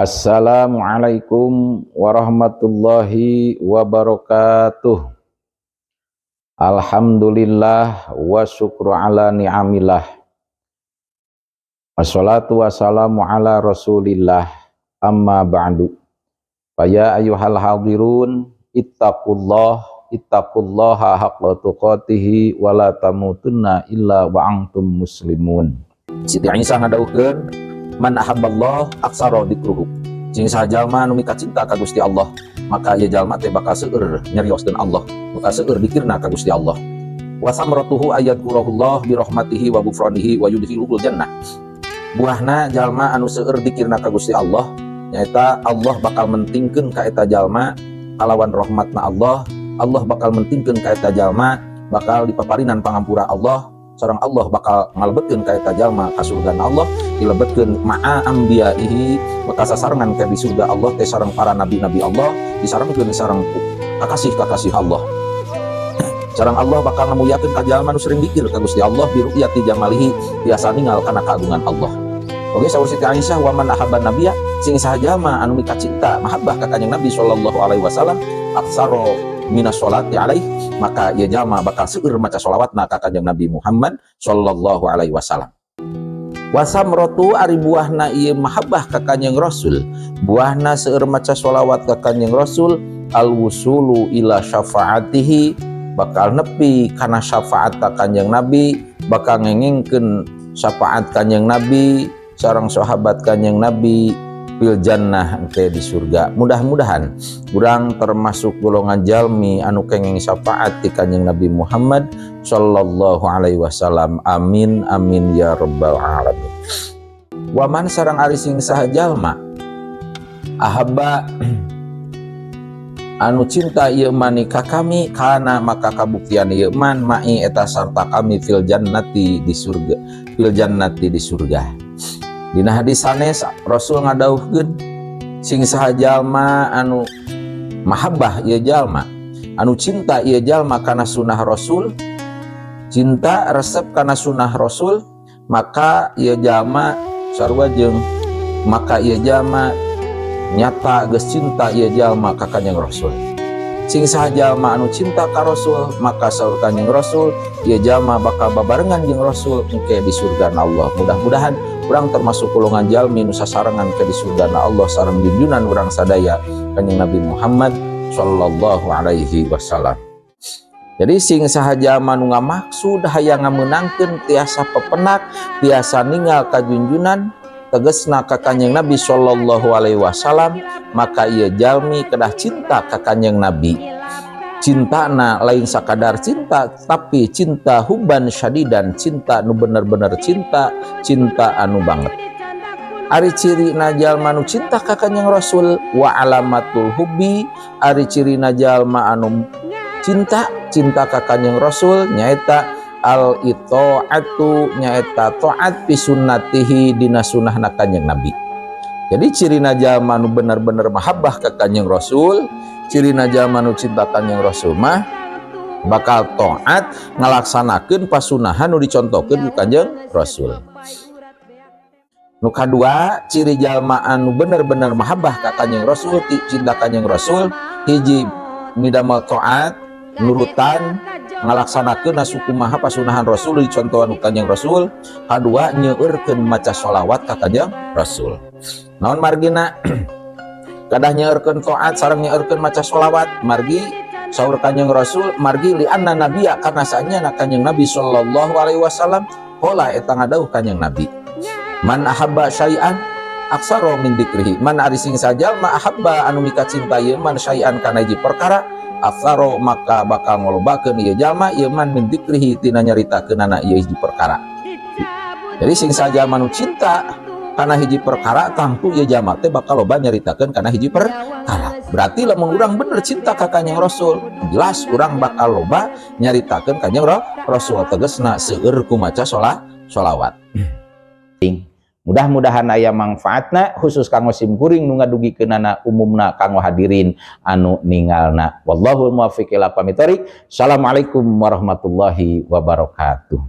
Assalamualaikum warahmatullahi wabarakatuh. Alhamdulillah wa syukru ala ni'amillah. Wassalatu wassalamu ala Rasulillah, amma ba'du. Faya ayyuhal hadirun, ittaqullah, ittaqullaha haqqa tuqatihi wa la tamutunna illa wa antum muslimun. Siti Aisyah ngadawuhkeun, man ahabballah aksara dzikruhu. Sing saha jalma nu mika cinta ka Gusti Allah, maka ieu jalma teh bakal seueur nyarioskeun Allah, bakal seueur dikirna ka Gusti Allah. Wa samratuhu ayyadkurahullah bi rahmatihi wa ghufranihi wa yudkhiluhul jannah. Buahna jalma anu seueur dikirna ka Gusti Allah nyaeta Allah bakal mentingkeun ka eta jalma kalawan rahmatna Allah. Allah bakal mentingkeun ka eta jalma bakal dipaparinan pangampura Allah, sareng Allah bakal ngalebetkeun ka eta jalma ka surga Allah, dilebetkeun ma'a ambiyaihi, bakal sasarengan ke di surga Allah teh sareng para nabi-nabi Allah, disarengkeun sareng kakasih-kakasih Allah. Sareng Allah bakal ngamuliakeun ka jalma nu sering dikir ka Gusti Allah, bi ru'yati jamalihi, biasa ningal kana kagungan Allah. Oke, saur Siti Aisyah, wa man ahabban nabiyya, sing saha jalma anu mika cinta mahabbah ka Kanjeng Nabi sallallahu alaihi wasallam, aksaro minas sholati alaih, maka ieu jalma bakal seueur maca sholawatna ka Kanjeng Nabi Muhammad sallallahu alaihi wasallam. Wasamrotu, ari buahna ieu mahabbah ka Kanjeng Rasul, buahna seueur maca sholawat ka Kanjeng Rasul, al wusulu ila syafaatihi, bakal nepi kana syafaat ka Kanjeng Nabi, bakal ngengingkeun syafaat Kanjeng Nabi sareng sahabat Kanjeng Nabi fil jannah, engke di surga. Mudah-mudahan urang termasuk golongan jalmi anu kenging syafaat ti Kanjeng Nabi Muhammad sallallahu alaihi wasallam. Amin amin ya rabbal alamin. Waman, sareng ari sing saha jalma, ahabba, anu cinta ieu man ka kami, kana, maka kabuktian ieu man ma'i, eta sarta kami, fil jannati, di surga, fil jannati, di surga. Dina hadis sanes Rasul ngadawuhkeun, sing saha jalma anu mahabbah ieu jalma, anu cinta ieu jalma kana sunah Rasul, cinta resep kana sunah Rasul, maka ieu jalma sarua jeung, maka ieu jalma nyata geus cinta ieu jalma ka Kanjeng Rasul. Sing saha jalma anu cinta ka Rasul, maka saur Kanjeng Rasul, ieu jalma bakal babarengan jeung Rasul engke di surga Allah. Mudah-mudahan urang termasuk golongan jalmi nu sasarengan ke di surga Allah sareng junjunan urang sadaya, Kanjeng Nabi Muhammad sallallahu alaihi wasallam. Jadi sing saha jalma nu ngamaksud hayang ngamenangkeun tiasa pepenak, tiasa ningal ka junjunan, tegesna ka Kanjeng Nabi sallallahu alaihi wasallam, maka ieu jalmi kedah cinta ka Kanjeng Nabi. Cintana lain sakadar cinta, tapi cinta hubban syadidan, cinta nu bener-bener cinta, cinta anu banget. Ari ciri jalma nu cinta ka Kanjeng Rasul, wa alamatul hubbi, ari ciri jalma anu cinta cinta ka Kanjeng Rasul nyaeta al itoatu, nyaeta taat, fi sunnatihi, dina sunnahna Kanjeng Nabi. Jadi ciri jalma nu bener-bener mahabbah ka Kanjeng Rasul, ciri jalma nu cinta Kanjeng Rasul mah bakal taat ngalaksanakeun pasunahan nu dicontohkeun ku Kanjeng Rasul. Nu kadua, ciri jalma anu bener-bener mahabbah ka Kanjeng Rasul, cinta Kanjeng Rasul, hiji midamel taat, nurutan, ngalaksanakeun kumaha pasunahan Rasul dicontohan ku Kanjeng Rasul. Kadua, nyeueurkeun maca sholawat ka Kanjeng Rasul. Naon margina kadah nyeueurkeun taat sareng nyeueurkeun maca sholawat? Margi saur Kanjeng Rasul, margi li anna nabiyya, karena saenyana Kanjeng Nabi sallallahu alaihi wasallam, qala, eta ngadawuh Kanjeng Nabi, man ahabba syai'an aksaro min dzikrihi. Man, ari sing sajalma, ahabba, anu mika cinta ieu man syai'an kana hiji perkara, aksaro, maka bakal ngolobakeun ieu jalma ieu man, min dzikrihi, tina nyaritakeunana ieu hiji perkara. Jadi sing sajalma nu cinta kana hiji perkara, tangtu ieu jalma teh bakal loba nyaritakeun kana hiji perkara. Berarti lamun urang bener cinta ka Kanjeng Rasul, jelas urang bakal loba nyaritakeun Kanjeng Rasul, tegesna seueur ku maca sholawat. Mudah-mudahan aya manfaatna khusus kanggo sim kuring nu ngadugikeunana, umumna kanggo hadirin anu ningalna. Wallahul muwaffiq ila aqwamit thoriq. Assalamualaikum warahmatullahi wabarakatuh.